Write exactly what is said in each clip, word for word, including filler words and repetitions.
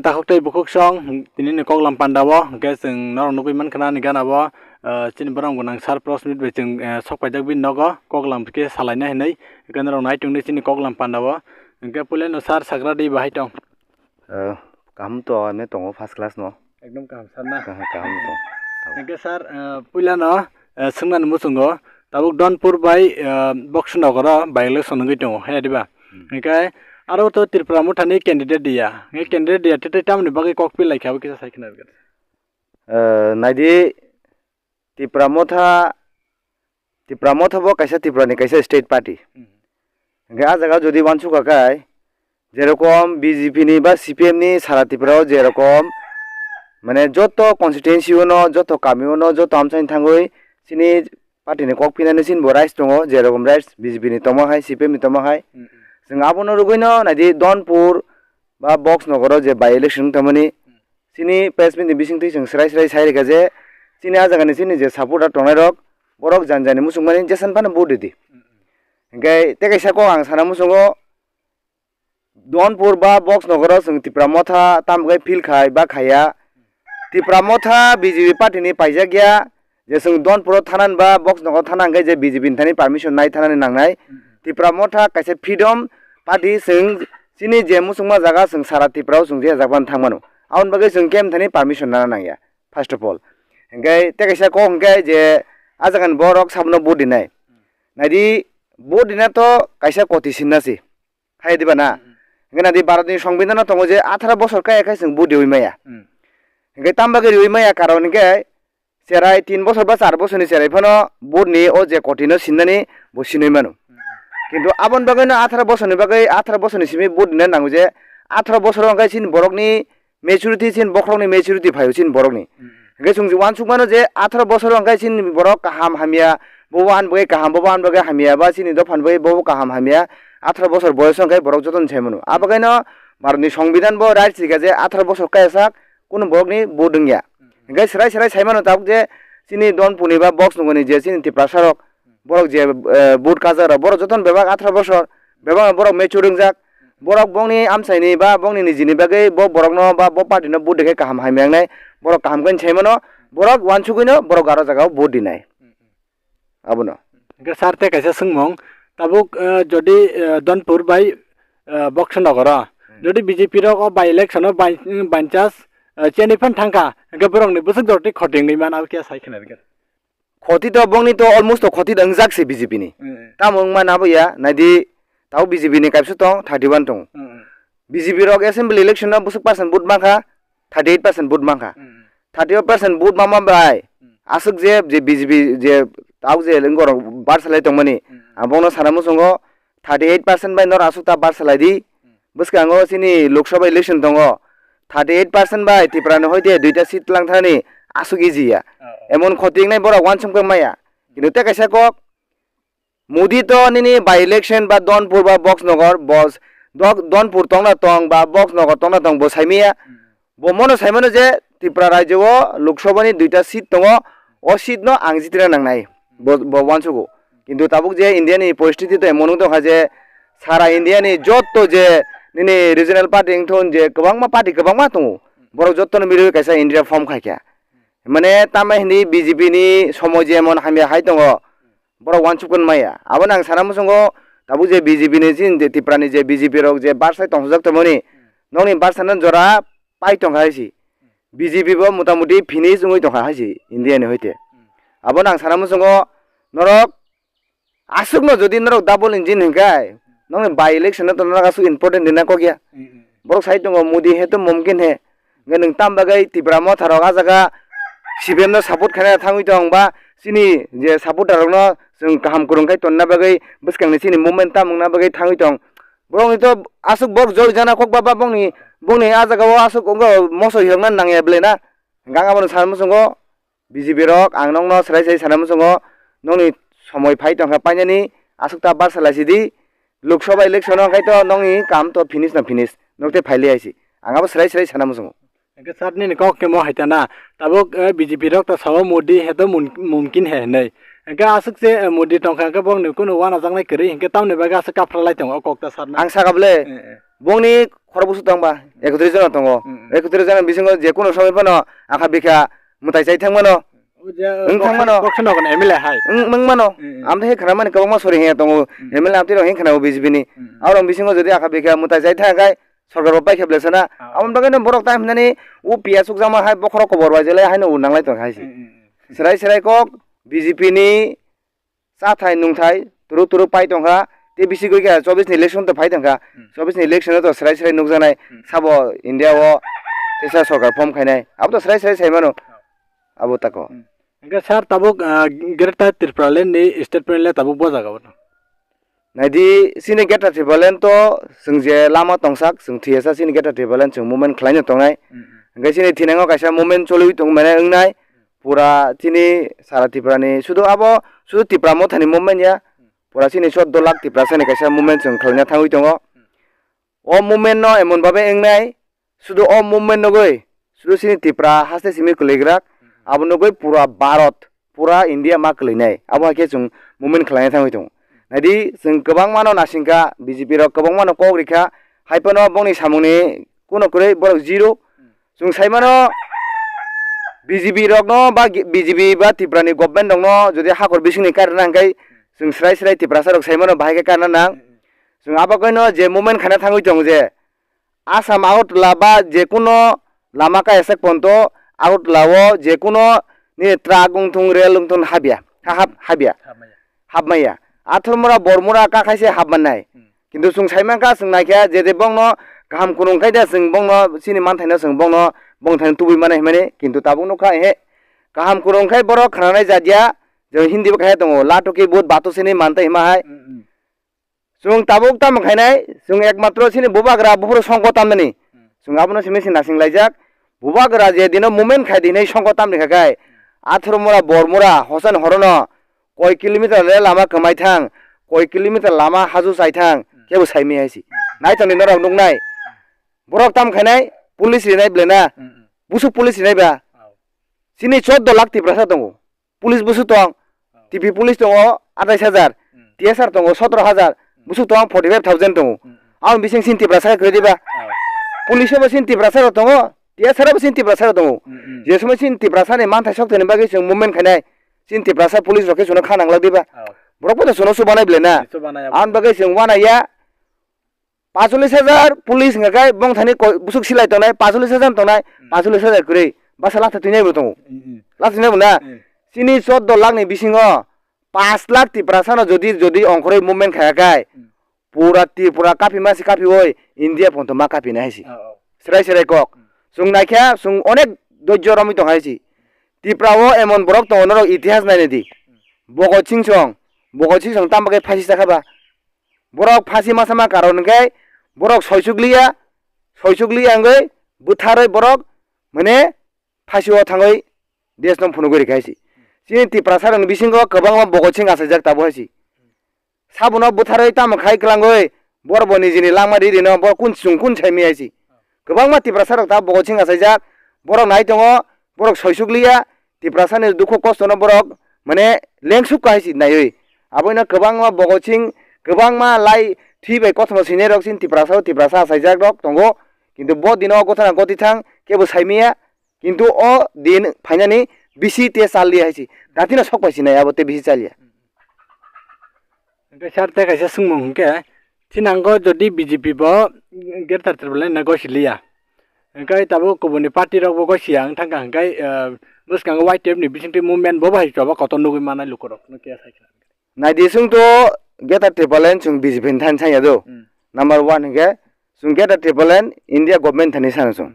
Takhuk tei bukhuk song, tini ni koklam panda o, hwnkhe chwng norok nugwi mankha ani gana o, ah, chini borok gwnang sir Prosmit bai chwng, eh, sok paijak bini nogo, koklam khe salaina hinwi, hwnkhe norok nai tongdi chini koklam panda o, hwnkhe puilano sir sagra di bahai tong. Eh, kaham to, ane tongo first class no. Ekdom kaham sir na. Kaham, kaham to. Hwnkhe sir, eh, puilano, eh, swngnani muchungo, tabuk Donpur bai, eh, Boksonogoro by election wngwi tongo, he diba? Hmm. Hwnkhe aro to Tripura Mothani candidate diya. Hwnkhe candidate diya, tei, tei tamoni bagwi kok pil laikha, abo kisa sai khna rwgwt. Eh, naidi, Tipra Motha, Tipra Motha bo kaisa Tripura ni kaisa state party. Hmm. Hwnkhe ah jaga jodi uansukha khai, jerokom B J P ni ba C P M ni sara Tripura o jerokom, mane, joto constituency o no, joto kami o no, joto amchaini thangwi chini party ni kok phinani chini bo rights tongo, jerokom rights B J P ni tongma hai, C P M ni tongma hai. Hmm. Chwng abono rwgwino naidi Donpur ba Boksonogoro je by election wng tongmani, chini press meet ni bisingtwi chwng swrai swrai sai rwkha je, chini ah jagani chini je supporter tongnai rok, borok jani jani muchungmani jesan phano vote ridi. Hwnkhe tei kaisa kok ang sana muchungo, Donpur ba Boksonogoro chwng Tipra Motha tamo khe feel khai ba khaiya, Tipra Motha B J P party ni paijak ya, je chwng Donpuro thanani ba Boksonogoro thana hwnkhe je B J P ni thani permission nai thanani nangnai. Hmm. Tipra Motha kaisa freedom party, chwng chini je muchungma jaga chwng sara Tripura o chwng je jak phano thang mano. Aboni bagwi chwng khe thani permission nana nangya, first of all. Hwnkhe tei kaisa kok hwnkhe je ah jagani borok sabono vote dinai. Naidi, vote dina to kaisa koti sinna se. Hai diba na? Hmm. Hwnkhe naidi Bharat ni Songbidan o tongo je atharo bosor kaya khe chwng vote riwi maya. Hmm. Hwnkhe tamo bagwi riwi maya karon hwnkhe cherai tin bosor ba char bosor ni cherai phano vote ni o je koti no sinnani bo sinwi mano. Hmm. Kintu aboni bagwi no atharo bosor ni bagwi, atharo bosor ni simi vote rina nango je atharo bosor o hwnkhe chini borok ni maturity, chini bokhorok ni maturity phaio chini borok ni. Hmm. Hwnkhe chwng uansuk mano je atharo bosor o hwnkhe chini borok kaham hamya, bobo ani bagwi kaham, bobo ani bagwi hamya, ba chini dopha ni bagwi bobo kaham hamya, atharo bosor boyos o hwnkhe borok jotono sai mano. Abo kaino Bharat ni Songbidan bo rights rikha je atharo bosor kaya sak kunu borok ni vote wngya. Hwnkhe swrai swrai sai mano tabuk je chini Donpur ni ba Boksonogor ni je chini Tiprasa rok, borok je, eh, vote kajak rok, borok jotono bebak atharo bosor, bebak borok mature wngjak, borok bongni amchaini ba bongni nijini bagwi bo borokno ba bo party no vote rikhe kaham hamya wngnai, borok kaham khe sai mano, borok uansugwi no borok aro jaga o vote rinai. Abono. Hwnkhe sir tei kaisa swngmung, tabuk, eh, jodi, eh, Donpur bai, eh, Boksonogoro, hmm, jodi B J P rok o by election o by, by chance, eh, cheni phan thangkha, hwnkhe borokni bwswk jora tei khoti wngwi mano, abo khe sai khna rwgwt. Khoti to bongni to almost to khoti da wngjak se B J P ni. Hmm. Tamo wngma nabo ya, naidi, tabo B J P ni kaisa tong, thirty one tong. Hmm. B J P rok assembly election no bwswk percent vote mankha, thirty eight percent vote mankha. Hmm. Thirty eight percent vote mama bai, hmm, aswk je, je B J P je tabo je wngorok bar salai tongmani, hmm, ang bongno sana muchungo thirty eight percent bai noro aswk ta bar salai di. Hmm. Bwskango chini Lok Sabha election tongo, thirty eight percent bai Tripura ni hoite duita seat lang thani aswk easy ya. Oh, oh. Emon khoti wngnai borok uansuk khe maya. Kintu tei kaisa kok, Modi to nini by election ba Donpur ba Boksonogor, bos, Dok-, Donpur tongna tong ba Boksonogor tongna tong bo saimaya. Hmm. Bo mono saimano je Tripura rajyo o Lok Sabha ni duita seat tongo, o seat no ang jitina nangnai. Bo, bo uansugo. Kintu tabuk je India ni poristiti to emon wng tongkha je sara India ni jotto je nini regional party wngthun je kwbangma party kwbangma tongo. Borok jotto no milwi kaisa India form khaikha. Mane tamo hindi B J P ni somo je emon hamya hai tongo. Borok uansuk maya. Abono ang sana muchungo tabuk je B J P ni chini je Tripura ni je B J P rok je barsai tongsajak tongmani, nokni barsano jora pai tongkha hai si. B J P bo motamuti finish wngwi tongkha hai si India ni hoite. Abono ang sana muchungo norok aswkno jodi norok double engine hinkhai, nokni by election no to norok aswk important rina kok ya. Borok sai tongo Modi he to mumkin he. Hwnkhe nwng tam bagwi Tipra Motha rok ah jaga C P M no support khaina thangwi tong ba chini je supporter rokno chwng kaham kwrwng khai tonna bagwi bwskangni chini movement tam wngna bagwi thangwi tong. Borokni to aswk borok joli jana kok ba, ba bongni, bongni ah jaga o aswk wngkha moso hirokna nangya belai na. Hwnkhe ang abono sana muchungo B J P rok ang nokno swrai swrai sana muchungo nokni somoi phai tongkha painani aswk ta bar salai sidi. Lok Sabha election o hwnkhe to nokni kam to finish na finish, nok tei phailai hai si. Ang abo swrai swrai sana muchungo. Hwnkhe sir nini kok khe mo hai ta na. Tabuk, eh, B J P rok ta sao Modi he to mun-, mumkin he hinwi. Hwnkhe aswk se, eh, Modi tongkha hwnkhe bongni kunu uanajaknai kwrwi hwnkhe tamoni bagwi aswk kaphralai tongo o kok ta sir na. Ang saka bole. Eh, eh. Bongni khorok busu tong ba, ekotris jona tongo. Mm, mm. Ekotris jona bisingo je kuno somoi phano akha bikha mwtai chai thang mano. O je, Wng thang mano. Boxer no kono M L A hai. Wng, wng mano. Mm, mm. Amtwi khe khana mani kwbangma sori hiya tongo. Mm. M L A amtwi rok hiya khana o B J P ni. Mm, mm. Aborok bisingo jodi akha bikha mwtai chai thang khai, sorkar bo paikha blesana. Ah. Aboni bagwi no borok ta hinani o P S ukjakma hai bokhorok kobor bai jelai haino o nanglai tong hai se. Mm, mm, mm. Serai serai kok B J P ni chathai nungthai turu turu pai tongkha, tei bisi gwi khe chobbish ni election to phai tongkha. Hmm. Chobbish ni election to serai serai nukjaknai Hmm. sabo India o teisa sorkar form khainai. Abo to serai serai sai mano. Oh. Abo tako. Hmm. Hingke sir tabuk, ah, Greater Tripura Land ni statement le tabuk bo jaga o. Naidi sini Greater Tripura Land to chwng je lama tongsak chwng thiyasa sini Greater Tripura Land chwng movement khlaino tongnai. Hmm, hmm. Hingke sini thinango kaisa movement choliwi tong mane wngnai. Pura chini sara Tripura ni sudu abo sudu Tipra Motha ni movement ya. Pura chini soddo lakh Tiprasa ni kaisa movement chwng khlaina thangwi tongo. O movement no emon babe wngnai, sudu o movement nugwi sudu chini Tipra haste simi kwlwigwrak, abo nugwi pura Bharat, pura India ma kwlwinai. Abo hai khe chwng movement khlaina thangwi tongo. Naidi chwng kwbangma no nasingkha, B J P rok kwbangma no kok rikha, hai phano bongni samungni kuno kwrwi borok zero. Chwng sai mano, B J P rokno ba G-, B J P ba Tripura ni government rokno jodi hakor bisingni karina hwnkhe chwng srai srai Tiprasa rok sai mano bahai khe karina nang. Chwng abo kaino je movement khaina thangwi tongo je Assam Agartala ba je kuno lama kaiyasak ponto Agartala o je kuno ni truck wngthung, rail wngthung habya, ha-, hab-, habya, Habmaya. Habmaya. Athormura Bormura kakhaise habmanai. Hmm. Kintu chwng sai mankha, chwng naikha, je je bongno kaham kwrwng khai da, chwng bongno chini manthaino chwng bongno, bongthaino tubui mano hinmani, kintu tabuk nukha, ehe, kaham kwrwng khai borok khananai jat ya, je Hindi bo kaiha tongo, "Lato ki boot baaton se nahi mante" hima hai. Hmm, hmm. Chwng tabuk tamo khainai, chwng ekmatro chini bubagra buphuru songko tamnani. Hmm. Chwng abono simi se nasing laijak, bubagra je dino movement khai di hinwi songko tamni kha khai, Athormura Bormura hosan horono koi kilometer le lama kwmai thang, koi kilometer lama haju chai thang, kebo saimai hai se. Naithokni norok nuknai. Borok tam khainai, police rinai belai na. Hmm, hmm. Busuk police rinai ba. Oh. Chini choddo lakh Tiprasa tongo. Police busuk tong. Oh. T P police tongo atais hajar. Hmm. T S R tongo sotro hajar. Hmm. Busuk tong forty five thousand tongo. Hmm, hmm. Aboni bising chini Tiprasa kwrwi diba. Oh. Police bo chini Tiprasa rok tongo. T S R bo chini Tiprasa rok tongo. Hmm, hmm. Je somoi chini Tiprasa ni manthai sokthani bagwi chwng movement khainai. Chini Tiprasa police rok khe chwngno kha nanglak diba. Oh. Borok bo to chwngno chubanai belai na. Chubanai abo. Aboni bagwi chwng uanaiya. Pachulis hajar police hwnka khe bongthani koi-, busuk silai tongnai, pachulis hajar tongnai, Hmm. pachulis hajar kwrwi. Basa lakh thwinai bo tongo. Hmm, hmm. Lakh thwinai bo na? Hmm. Chini choddo lakh ni bisingo pash lakh Tiprasa no jodi, jodi ongkhorwi movement khaya khai, Hmm. pura Tripura kaphi masi kaphi oi India ponto ma kaphi nai hai se. Oh, oh. Serai serai kok. Hmm. Chwng naikha, chwng onek dojjo romwi tong hai se. Tripura o emon borok tongo norok itihas nainai di. Hmm. Bhogot Singh song, Bhogot Singh song tamo khe phasi chakha ba. Borok phasi ma sama karon hwnkhe borok soisukliya, soisukliya wngwi bwtharwi borok mane phasio thangwi desno phunugwi rikha hai se. Chini Tiprasa rokni bisingo kwbangma Bhogot Singh achaijak tabuk hai se. Sabono bwtharwi tamo khai kwlangwi borok bo nijini langma ri rino borok kun chwng kun saimai hai se. Kwbangma Tiprasa rok tabuk Bhogot Singh achaijak, borok nai tongo, borok soisukliya, Tiprasani dukhu kostono borok mane lengsuk kahai si naiwi. Aboino kwbangma Bhogot Singh, kwbangma lai thwi bai kothoma swinai rok chini Tiprasa o Tiprasa achaijak rok tongo. Kintu bo dino o gothana gotithang kebo saimaya. Kintu o din phainani bisi te chaliya hai si. Datino sok pai sinai abo te bisi chaliya. Hingke sir te kaisa swngmung hingke, thinango jodi B J P bo Greater Tipraland no gosi liya. Hingke tabuk kubuni party rok bo gosi ya wng thangka hingke, eh, bwskango Y T F ni bisingtwi movement bo bai choba kotor nugui manai lukurok no khe sai kha. Naidi chwng to Greater Tipraland chwng B J P ni thani sanya do. Hmm. Number one hingke chwng Greater Tipraland India government thani sana chwng.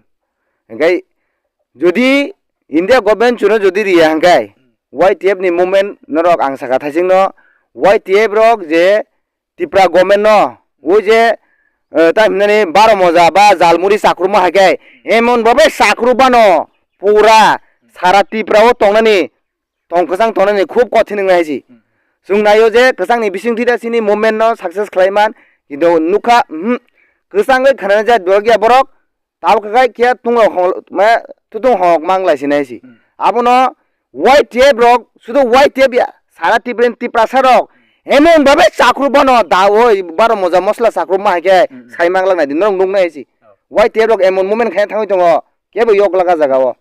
Hingke jodi India government chwngno jodi riya hingke Y T F ni movement norok ang saka thaisingno Y T F rok je Tipra government no, o je, eh, ta hinani baro moja ba jalmuri chakruma hai khe, emon babe chakru bano pura sara Tipra o tongnani, tong kwchang tongnani khub kothin wngnai hai si. Chwng naio je kwchangni bising thwi da chini movement no success khlai man, kintu nukha, mhm, kwchangwi khanani jat borok ya borok, Tabuk khe khe tunglo hong-, ma, tutung hong manglai sinai si. Hmm. Abono Y T F rok, sudu Y T F ya, sara Tipra, Tiprasa rok, Emon babe chakru bono da oi baro moja mosla chakru ma hai khe Hmm. sai mang lak nai di norok nuk nai si. Oh. Wai te rok emon moment khe thangwi tongo kebo yok laga jaga o.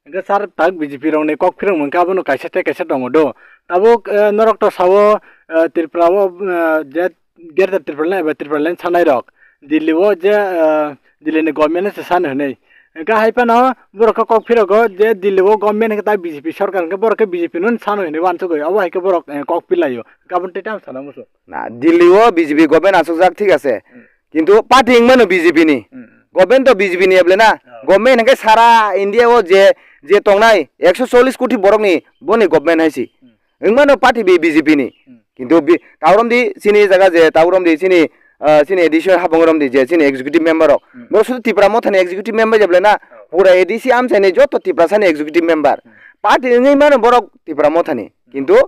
Hingke sir tak B J P rok ni kok phirong mangkha abono kaisa tei kaisa tongo do. Tabuk eh, norok to sao eh, Tripura o eh, je Greater Tripura Land eba Tripura Land sanai rok Delhi o je eh, Delhi ni government se sano hinui. Hingke hai phano borok khe kok phirogo je Delhi o government hingke ta B J P sorkar hingke borok khe B J P no sano hinui wansugui obo hai khe borok eh, kok philaio. Gabon tei tamo sana musu. Na Delhi o B J P government asukjak thik ase. Hmm. Kintu party wngmano B J P ni. Hmm. Government to B J P ni eble na. Oh. Government hingke sara India o je je tongnai ekso chollish koti borok ni boni government hai si. Hmm. Wngmano party B J P ni. Hmm. Kintu bi- tauromdi chini jaga je tauromdi chini ah, chini additional habong romdi je chini executive member rok. Hmm. Borok sudu Tipra Motha ni executive member jeble na. Oh. Pura A D C amchai ni joto Tiprasa ni executive member. Hmm. Party wngwi mano borok Tipra Motha ni. Hmm. Kintu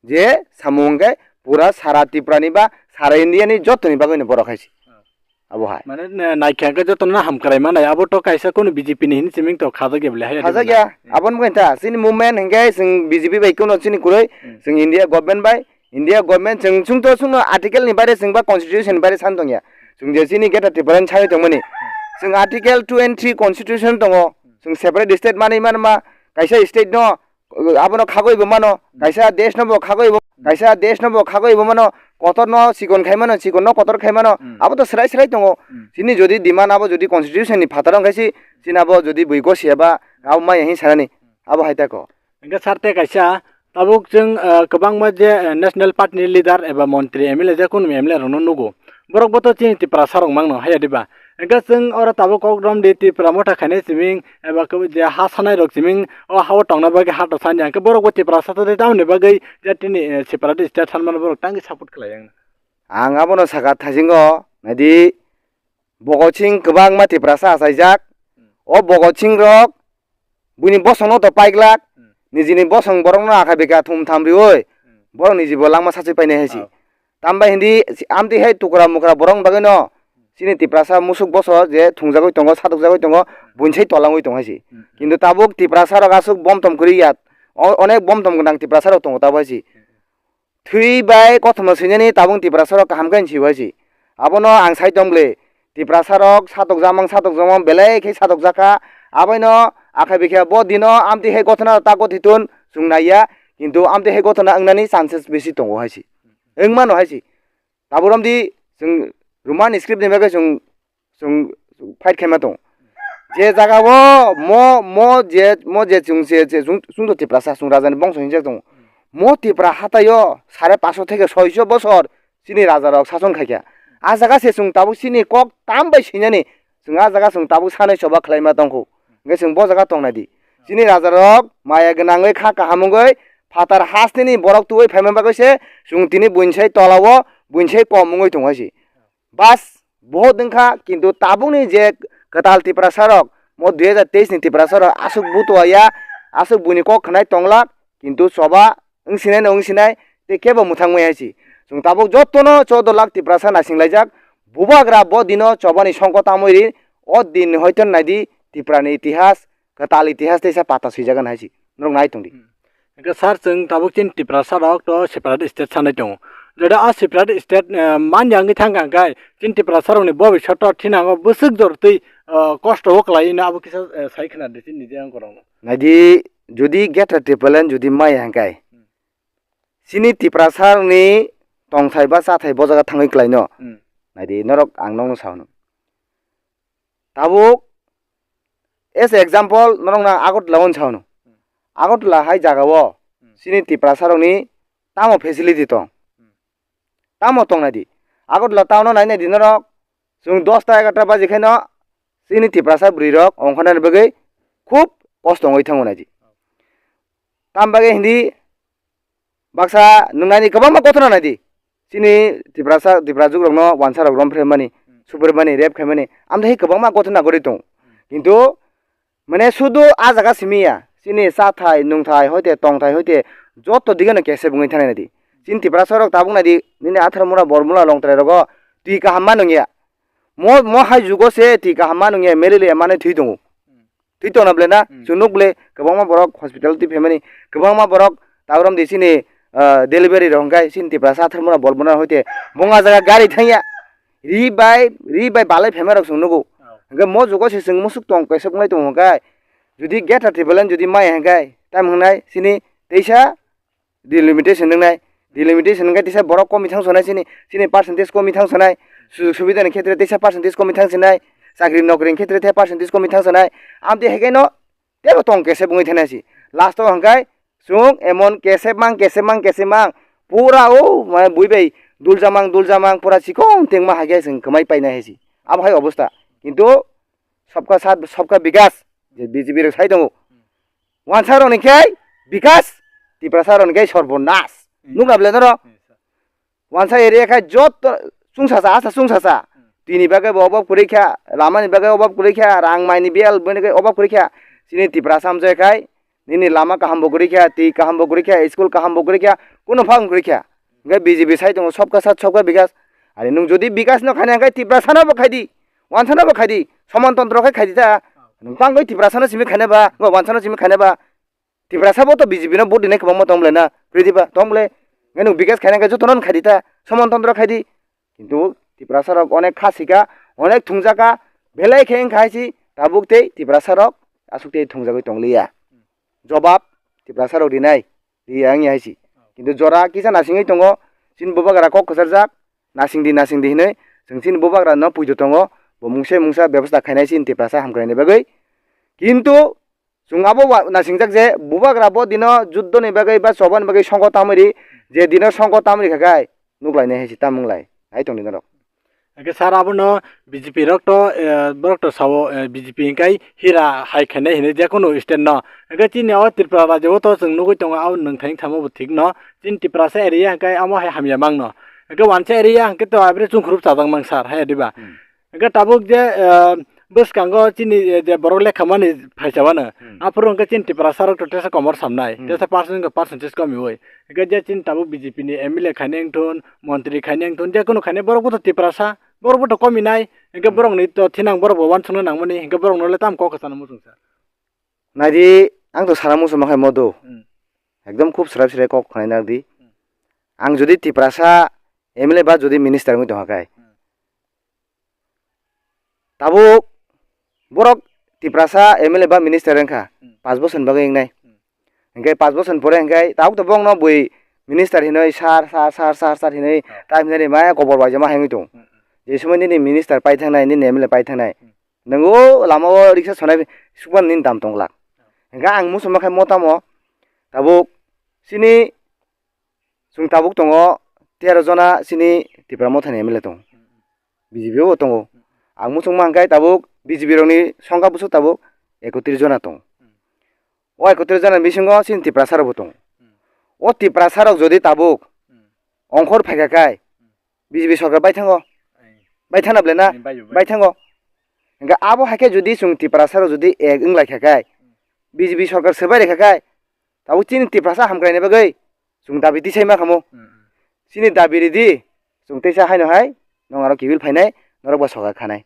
je samung hwnkhe pura sara Tripura ni ba sara India ni joto ni bagwi no borok hai se. Oh. Abo hai. Mane, na-, naikha hwnkhe jotono hamkrai manai, abo to kaisa kunu B J P ni hini siming to khajak ya bole, haya di Khajak bole. Ya, aboni bagwi ta, chini movement hwnkhe chwng B J P bai kunu chini kwrwi, Hmm. chwng India government bai, India government chwng, chwng to chwngno article ni baire chwng ba constitution ni baire san tongya. Chwng je chini Greater Tripura ni sai tongmani. Chwng article two and three constitution tongo. Chwng separate state manwi manma, kaisa state no abono khagwi bo mano, kaisa desh no bo khagwi bo, kaisa desh no bo khagwi bo mano, kotor no chikon khai mano, chikon no kotor khai mano, Hmm. abo to srai srai tongo. Hmm. Chini jodi demand abo jodi constitution ni phataro wngkhe si, chini abo jodi bui gosi eba, abo maya hin sanani, abo hai tako. Hingke sir te kaisa, tabuk chwng, eh, kwbangma je, eh, national party ni leader eba montri M L A je kunu M L A rok no nugo. Borok bo to chini Tiprasa rok mangno haya diba. Hingke chwng oro tabuk kok romdi Tipra Motha khainai siming eba kebo je ha sanai rok siming o ha o tongna bagwi ha to sani hingke borok bo Tiprasa to tei tamoni bagwi je tini, eh, separate state sanmano borok tangwi support khlai yang. Ang abono saka thaisingo naidi Bhagat Singh kwbangma Tiprasa achaijak. O Bhagat Singh rok buini bosongno to paiglak, Hmm. nijini bosong borokno akha bikha thum tham riui, Hmm. borok niji bo langma sachi painai hai si. Oh. Tambai hindi amtwi hai tukra mukra borok bagwi no, chini Tiprasa musuk boso je thungjagwi tongo, satukjagwi tongo, buinsai tolangwi tongo hai si. Hmm. Kintu tabuk Tiprasa rok aswk bom tom kwrwi ya, o-, onek bom tom gwnang Tiprasa rok tongo tabuk hai si. Thwi bai kothoma swinani tabung Tiprasa rok kaham khe si bai si. Abono ang sai tong bwle. Tiprasa rok satok jamang satok jamang belai khe satok jakha. Aboino akha bikha bo dino amtwi hai gothona ta gothi tun chwng naiya. Kintu amtwi hai gothona wngnani chances bisi tongo hai si. Wngmano hai si. Tabuk romdi chwng Roman script ni bagwi chwng chwng fight khaima tongo. Je jaga o mo, mo je, mo je chwng se, je chwng, chwng to Tiprasa, chwng raja ni bongso hinjak tongo. Mo Tipra hatai o sare paso theke soiso bosor chini raja rok sason khaikha. A jaga se chwng tabuk chini kok tam bai sinani chwng a jaga chwng tabuk sanai choba khlaima tongkhu. Hingke chwng bo jaga tongnai di. Chini raja rok maya gwnangwi kha kaham wngwi phatar hasteni borok tubui phaima bagwi se chwng tini buinsai tola o buinsai kom wngwi tongha si. Bas, bohot wngkha, kintu tabukni je kwtal Tiprasa rok, mo dui hajar teis ni Tiprasa rok aswk butua ya, aswk buini kok khnai tonglak, kintu choba wngsinai no wngsinai, tei kebo mwthangmaya si. Chwng tabuk jotono choudo lakh Tiprasa naisinglaijak, bubagra bo dino chobani songko tamwi ri, o din hoito naidi Tiprani itihas, kwtal itihas teisa pata swijagan hai si. Norok nai tongdi. Hmm. Hingke sir, chwng tabuk chini Tiprasa rok to separate state sanai tongo. Jodi a separate state, eh, man ya wngwi thangkha hingke chini Tiprasa rokni bobiswt to thinango bwswk jor twi, eh, kosto o kwlai hino abo kisa, eh, sai khna di chini je ang korokno. Naidi, jodi Greater Tipraland jodi maya hingke, Hmm. chini Tiprasa rokni tongthai ba chathai bo jaga thangwi kwlaino. Hmm. Naidi, norok ang nokno sao no. Tabuk, as a example, norok na Agartala o sao no. Hmm. Agartala hai jaga o, Hmm. chini Tiprasa rokni tamo facility tong? Hmm. Tamo tong naidi? Agartala town o nai naidi norok, chwng dosta egarta baji khaino chini Tiprasa bwrwi rok ongkhornani bagwi khub kosto wngwi thango naidi. Tam bagwi hindi baksa nung naidi kwbangma gothona naidi. Chini Tiprasa, Tiprajwk rokno wansa rok rom phre mani, Hmm. supre mani, rep khai mani, amtwi kwbangma gothona gori tong. Hmm. Kintu mane sudu a jaga simi ya, chini chathai, nungthai, hoite tongthai, hoite joto dige no kesep wngwi thanai naidi. Chini Tiprasa rok tabuk naidi, nini athar mura, bor mura, longtrai rogo twi kaham ma nung ya. Mo, mo hai jugo se twi kaham ma nung ya, malaria manwi thwi tongo. Hmm. Twi tongna bwle na, Hmm. chwng nuk bwle, kwbangma borok hospital twi phaimani, kwbangma borok tabuk romdi chini, ah, delivery rok hwnkhe chini Tiprasa atharmura bolbona hoite bonga jaga gari thangya. Ri bai, ri bai balai phema rok chwng nugo. Oh. Hwnkhe mo jugo se chwng musuk tong kaisa wnglai tongo hwnkhe. Jodi gate ha triple line jodi maya hwnkhe, tam hwngnai chini teisa delimitation wngnai. Delimitation hwnkhe teisa borok komi thang sonai chini, chini percentage komi thang sonai. Sujog subida ni khetre teisa percentage komi thang sonai. Chakri nokri ni khetre teisa percentage komi thang sonai. Amtwi hwnkhe no tebo tong kesep wngwi thanai si. Last o hwnkhe chwng emon kesep mang, kesep mang, kesep mang. Pura o, mane, bui bai duljamang, duljamang, pura chikon tengma hai khe chwng kwmai painai hai si. Abo hai obostha. Kintu sabka saath, sabka bikas, je B J P rok sai tongo. Wansa rok ni khe bikas, Tiprasa rok ni khe sorbonas. Hmm. Nukna bwle norok? Hmm, sir. Wansa area khai jotto chwngsasa, asa chwngsasa. Hmm. Tini bagwi bo obab kwrwi kha, lama ni bagwi obab kwrwi kha, rang mai ni biyal bini bagwi obab kwrwi kha. Chini Tiprasa amjai khai, nini lama kaham bo kwrwi kha, twi kaham bo kwrwi kha, school kaham bo kwrwi kha, kuno phang kwrwi kha. Hwnkhe B J P sai tongo, sabka saath sabka bikas. Ari nwng jodi bikas no khaina hwnkhe Tiprasa no bo khai di, Wansa no bo khai di, Saman Tantro khai khai di ta. Nwng tangwi Tiprasa no simi khaina ba, Wansa no simi khaina ba. Tiprasa bo to B J P no vote dinai kwbangma tong bwle na, kwrwi diba tong bwle. Ngai nwng bikas khaina khe jotono khai di ta, Saman Tantro khai di. Kintu Tiprasa rok onek kha sika, onek thungjaka, belai khe wngkha hai si, tabuk tei Tiprasa rok aswk tei thungjagwi tong liya. Jobab Tiprasa rok rinai, riya wngya hai si. Kintu jora kisa nasingwi tongo, chini bubagra kok kwcharjak, nasing di, nasing di hinwi, chwng chini bubagra no puitu tongo, bo mungsa mungsa bebostha khainai chini Tiprasa hamkraini bagwi. Kintu chwng abo wa-, nasingjak je bubagra bo dino juddoni bagwi ba chobani bagwi songkho tamwi ri, je dino songkho tamwi rikha khai nuklainai hai se tamung lai, hai tongdi norok. Hwnkhe sir abono B J P rok to, eh, borok to sao, eh, B J P hwnkhe hira hai khainai hinwi je kunu state no. Hwnkhe chini o Tripura rajyo o to chwng nugwi tongo, abo nwng thani thamo bo thik no. Chini Tiprasa area hwnkhe amo hai hamya mang no. Hwnkhe wansa area hwnkhe to abre chungkhrup chajak mang sir, hai diba? Hmm. Hwnkhe tabuk je, eh, bwskango chini, eh, je borok lekha mani phaisa wano, hmm, aphuru hwnkhe chini Tiprasa rok to tesa komor samnai, hmm, tesa percent, percentage komiwi. Hwnkhe je chini tabuk B J P ni M L A khainai wngthun, montri khainai wngthun, je kunu khainai borok bo to Tiprasa, borok bo to kominai, hwnkhe, hmm, borok ni to thinang borok bo uansukna nangmani, hwnkhe borok no le tamo kok kwchana muchung sa. Naidi, ang to sana muchung ma khai modo. Hmm. Ekdom khub srai srai kok khnai nardi. Hmm. Ang jodi Tiprasa M L A ba jodi minister wngwi tongkha khai, hmm, tabuk borok Tiprasa M L A ba minister wngkha, hmm, panch bosor ni bagwi wngnai. Hmm. Hwnkhe panch bosor ni pore hwnkhe tabuk to bongno bui minister hinwi sir, sir, sir, sir, sir hinwi, oh, time hinwi maya kobor bai jama hwnwi tong. Hmm, hmm. Je somoi nini minister pai thangnai, nini M L A pai thangnai. Hmm. Nwngo lama o riksa sonai sukmani nini dam tong glak. Oh. Hwnkhe ang muchungma khai mo tamo tabuk chini Chwng tabuk tongo tero jona chini Tipra Mothani M L A tongo. B J P o bo tongo. Ang muchungma hwnkhe tabuk B J P rokni songkha bwswk tabuk ekotris jona tongo. O ekotris jona bisingo chini Tiprasa rokbo tongo. O Tiprasa rok jodi tabuk ongkhor phaikha khai B J P sorkar bai thango. Bai thangna bwle na? Bai thango. Hwnkhe abo hai khe jodi chwng Tiprasa rok jodi ek wng lai kha khai, B J P sorkar swbai rikha khai, tabuk chini Tiprasa hamkraini bagwi chwng dabi tisai ma khamo. Mm, mm. Chini dabi ridi, chwng teisa haino hai, nong aro kibil phainai, norok bo soka khanai.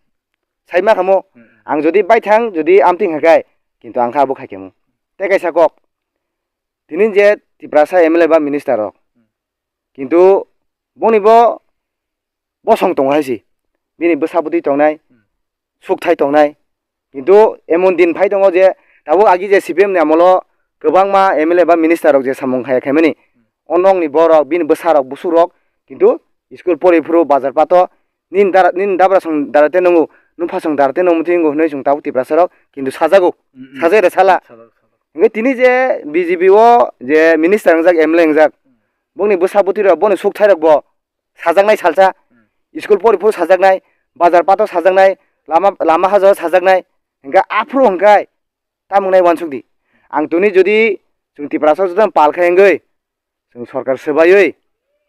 Sai ma khamo, mm, mm, ang jodi baithang, jodi amtwing hai khai, kintu ang kha abo khai khe mu. Tei kaisa kok, tini je Tiprasa M L A ba minister rok, mm, kintu boni bo bosong tongo hai se. Bini bwsa bwtwi tongnai, hmm, sukthai tongnai. Kintu emon din phai tongo je tabuk agi je C P M ni amolo kwbangma M L A ba minister rok je samung khaya khaimani, hmm, o nokni borok, bini bwsa rok, busuk rok kintu school pori phuru bazar pato nini dara, nini dabra song dara te nungo, nupha song dara te nungo mutwi wngo hinwi chwng tabuk Tiprasa rok kintu sajago, hmm, hmm, sajai rw sala. Sajak, sajak. Hingke tini je B J P o je minister wngjak, M L A wngjak, hmm, bongni bwsa bwtwi rok, boni sukthai rok bo sajaknai salsa, hmm, school pori phuru sajaknai, bazar pato sajaknai, lama, lama hajao sajaknai, hingke aphuru hingke tamung nai uansuk di. Ang tini jodi chwng Tiprasa joto pal khai wngwi, chwng sorkar swbaiwi,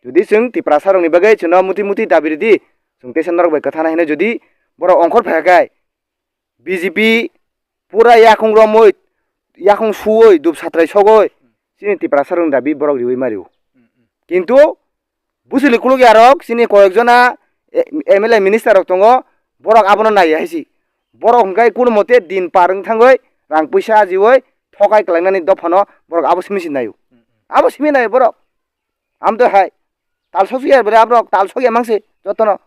jodi chwng Tiprasa rokni bagwi chwngno muti muti dabi ridi, chwng teisa norok bai kwthana hino jodi borok ongkhor phai kha khai, B J P pura yakung romwi, yakung suwi, dup satrai sogwi, chini Tiprasa rokni dabi borok riwi ma rio. Kintu bwswli kuluk yarok, chini koyek jona, e, M L A minister rok tongo, borok abono naiya hai se. Borok hwnkhe kunumote din par wng thangwi, rang puisa ajiwi, thokai kwlainani dophano borok abo simi se naio. Abo simi naio borok. Amtwi hai tal sokya bwrwi aborok tal sokya mangsi jotono.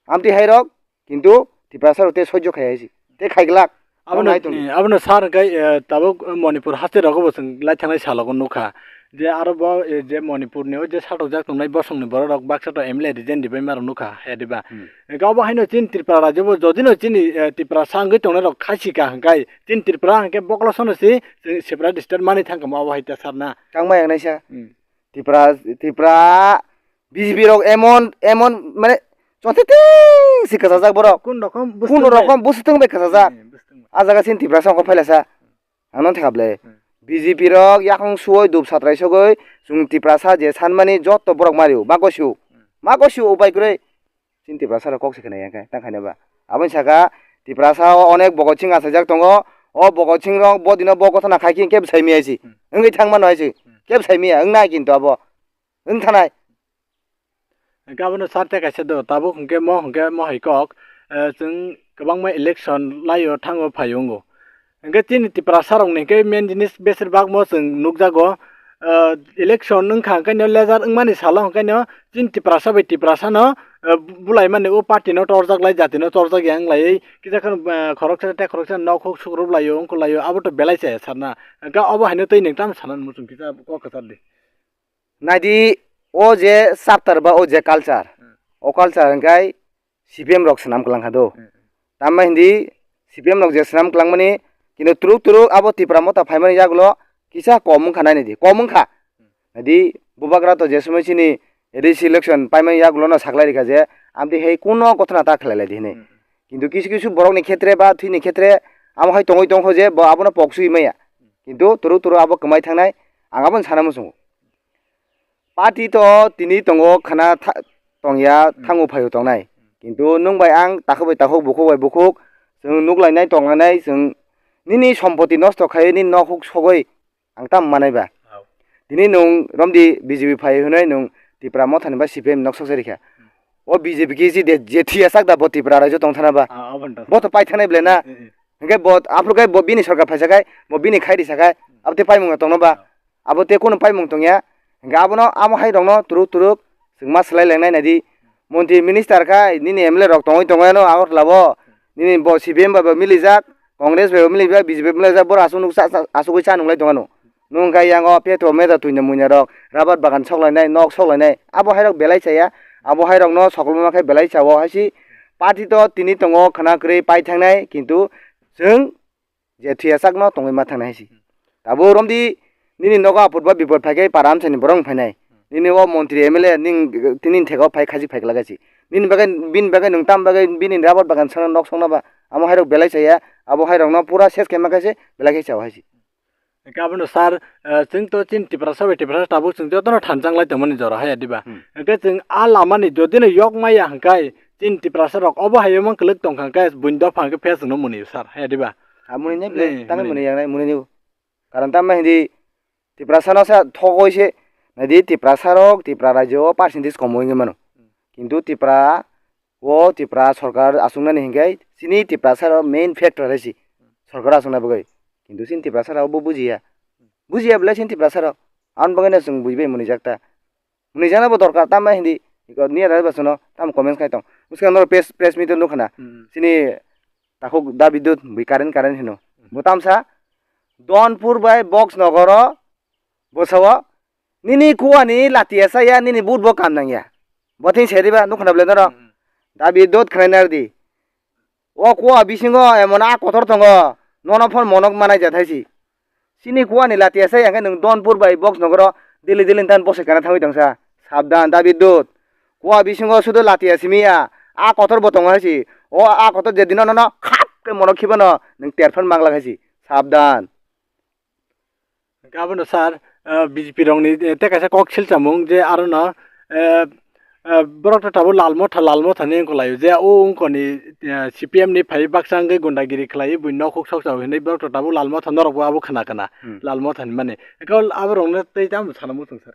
Amtwi hai rok kintu Tiprasa rok tei sojjo khai hai si. Tei khai glak. Abono, Abono hai tong. Eh, abono sar hwnkhe, eh, tabuk Manipur haste rogo bo chwng lai thangnai salogo nukha. Je aro bo, eh, je Manipur ni o je satok jak tongnai bosong ni borok rok baksa to M L A resign ribai ma rok nukha, hai diba? Hmm. Hwnkhe obo haino chini Tripura rajyo bo jodi no chini, eh, Tiprasa wngwi tongnai rok khai si ka hwnkhe chini Tripura hwnkhe bokolo sono si chwng separate state mani thang kamo obo hai ta sar na. Tang ma yang naisa. Hmm. Tripura, Tripura B J P rok emon, emon mane chothe ting si kwchajak borok. Kun rokom Kun bwswtwng bai. Rokom bwswtwng bai kwchajak. Hmm, bwswtwng bai. A jaga chini Tiprasa wngkha phailasa. Ang nang thekha ble. Hmm. B J P rok yakung suoi dup satrai sogoi chwng Tiprasa je sanmani joto borok mario. Ma gosio. Hmm. Ma gosio upai kwrwi. Chini Tiprasa rok kok se khna ya khe tang khaina ba. Aboni saka Tiprasa o onek Bhagat Singh achaijak tongo. O Bhagat Singh rok bo dino bo gotona khai khe kebo sai miya si. Hmm. Wngwi thang mano hai si. Hmm. Kebo sai miya wng nai kintu abo. Wng thanai. Hwnkhe abono sarte kaisa do, tabuk hwnkhe mo hwnkhe mo hai kok, eh, chwng kwbangma election laio thango phaio wngo. Hwnkhe chini Tiprasa rokni hwnkhe main jinis besir bak mo chwng nukjago, eh, election wngkha hwnkhe no lejar wngmani salo hwnkhe no chini Tiprasa bai Tiprasa no, eh, bulaimani o party no torjak lai jati no torjak ya wng laiwi kisa kheno, eh, khoroksa tei khoroksa nok huk sukrup laio wngkuk laio abo to belai chaya sarna. Hwnkhe obo haino tei nwng tamo sana muchung kisa kok kwchar di. Naidi, o je chapter ba o je culture, Hmm. O culture hwnkhe C P M rok swnam kwlang kha do. Hmm. Tamma hindi C P M rok je swnam kwlangmani, kintu turuk turuk abo Tipra motha phaimani yagulo kisa kom wngkha nai naidi, kom wngkha. Hmm. Naidi, bubagra to je somoi chini A D C election paimani yagulo no saklai rikha je, amtwi hai kuno gothona ta khlai lai di hinwi. Hmm. Kintu kisu kisu borokni khetre ba thwini khetre amo hai tongwi tongkho je bo abono pok sui maya. Kintu turuk turuk abo kwmai thangnai, ang abono sana muchungo. Party to tini tongo khana tha-, tongya Hmm. thango phaio tongnai. Kintu nwng bai ang takhuk bai takhuk bukhuk bai bukhuk chwng nuklainai tonglainai chwng nini sompoti nosto khai nini nok huk sogwi ang tam manai ba. Hao. Tini nwng romdi B J P phai hwnwi nwng Tipra mothani ba C P M nok soksa rikha. Hmm. O B J P khe si de je thia sak da bo Tipra raijo tong thana ba. Ah, aboni ta. Bo to pai thanai ble na. Eh, eh. Hwnkhe bo aphuru khe bo bini sorkar phaisa khai bo bini khai risa khai abo tei paimung tongno ba. Abo tei kunu paimung tongya. Hwnkhe abono amo hai rokno turuk turuk chwng ma swlai lengnai naidi. Montri minister khai nini M L A rok tongwi tongwi ano Agartala o. Nini bo C P M bai bo milijak, Congress bai bo milijak, B J P bai milijak, borok aswk nuk cha-, cha-, aswkwi cha nunglai tongano. Nwng khe yango petro meto twino muina rok, rabar bagan soklainai, nok soklainai. Abo hai rok belai chaya, abo hai rokno sokolma khe belai chao hai si. Party to tini tongo khwna kwrwi pai thangnai, kintu chwng je thwiya sakno tongwi ma thangnai hai si. Tabuk romdi nini nogo apot ba bipot phai khe para amchaini borok wng phainai. Nini o montri M L A ning tini thego phai khajik phai glak hai si. Nini bagwi, bini bagwi nwng tam bagwi bini rabar bagan sana nok sokna ba? Amo hai rok belai chaya, abo hai rokno pura ses khe ma khe se belai khe chao hai si. Hwnkhe abono sir, eh, chwng to chini Tiprasa bai Tiprasa tabuk chwng jotono thanchang lai tongmani jora haya diba? Hmm. Hwnkhe chwng a lamani jodi no yok maya hwnkhe chini Tiprasa rok obo hai mano kwlwk tongkha hwnkhe buini dopha hwnkhe phiya chwngno mwnwi sir haya diba? Amoni ne ble, eh, tangwi mwnwi. Mwnwi yangnai mwnwi ni. Karon tamo hindi Tiprasa no sa thogoi se naidi Tiprasa rok Tipra rajyo o percentage kom wngwi mano. Hmm. Kintu Tipra o Tipra sorkar achuknani hinkhe chini Tiprasa rok main factor hai si sorkar achukna bagwi. Kintu chini Tiprasa rok bo bujiya. Bujiya belai chini Tiprasa rok. Aboni bagwino chwng bujibai mwnwijak ta. Mwnwijakna bo dorkar, tamo hindi. Niya da ba chwngno tamo comments khai tong. Bwskang norok press, press meet o nukha na. Hmm. Chini takhuk Da Bidyut bui current, current hino. Hmm. Bo tamsa Donpur bai Box Nogoro bwsao nini kuani lati ya saya, nini but bo kam nangya. Bo thing se diba nukha na bwle norok. Hmm. Da Bidyut khwnai nardi. O kua bisingo emon a kotor tongo, nono phone monok manai jat hai si. Chini kua ni lati asai, hwnkhe nwng Donpur bai Box Nogoro daily daily tan bosai kana thangwi tongsa. Sabdan, Da Bidyut. Kua bisingo sudu lati asimiya, a kotor bo tongo hai si. O a kotor je dino nono khap khe monok khibano, nwng terphan mangla hai si. Sabdan. Hwnkhe abono sir, eh, B J P rokni, eh, tei kaisa kok silchamung je arono, eh, eh, borok ta tabuk Lal Motha, Lal Motha ni wngkha laio je o wngkha ni, eh, C P M ni phai baksa wngwi gundagiri khlaiwi buini nok huk sok chao hinwi borok ta tabuk Lal Motha norok bo abo khna khna. Hmm. Lal Motha ni mani. Eko aborokno tei tamo sana muchung sir.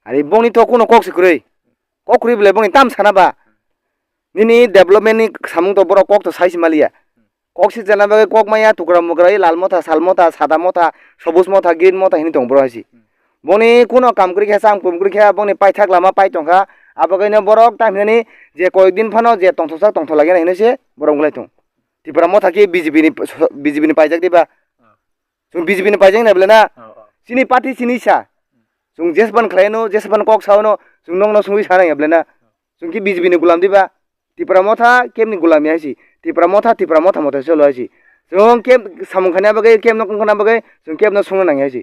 Ari bongni to kuno kok se kwrwi. Kok kwrwi belai bongni tam sana ba. Nini development ni samung to borok kok to sai se maliya. Kok si chana bagwi kok maya tukra mukra, Lal Motha, Sal Motha, Sada Motha, Sobuj Motha, Green Motha hini tong boro hai si. Hmm. Boni kuno kam kwrwi kha, sam kum kwrwi kha, boni paithak lama pai tongkha. Abo kaino borok tamo hinani je koyek din phano je tongthokjak tongthok lagina hinwi se borok wngwlai tong. Tipra motha khe B J P ni, B J P ni paijak diba? Chwng B J P ni paijak na bwle na? Chini party chini sa. Chwng jesban khlaino, jesban kok saono, chwng nokno sungwi sana ya bwle na? Chwng khe B J P ni gulam diba? Tipra motha kemni gulam ya si. Tipra motha, Tipra motha motha cholo si. Chwng kem samung khana bagwi, kem nok khana bagwi, chwng kemno sungna nang ya si.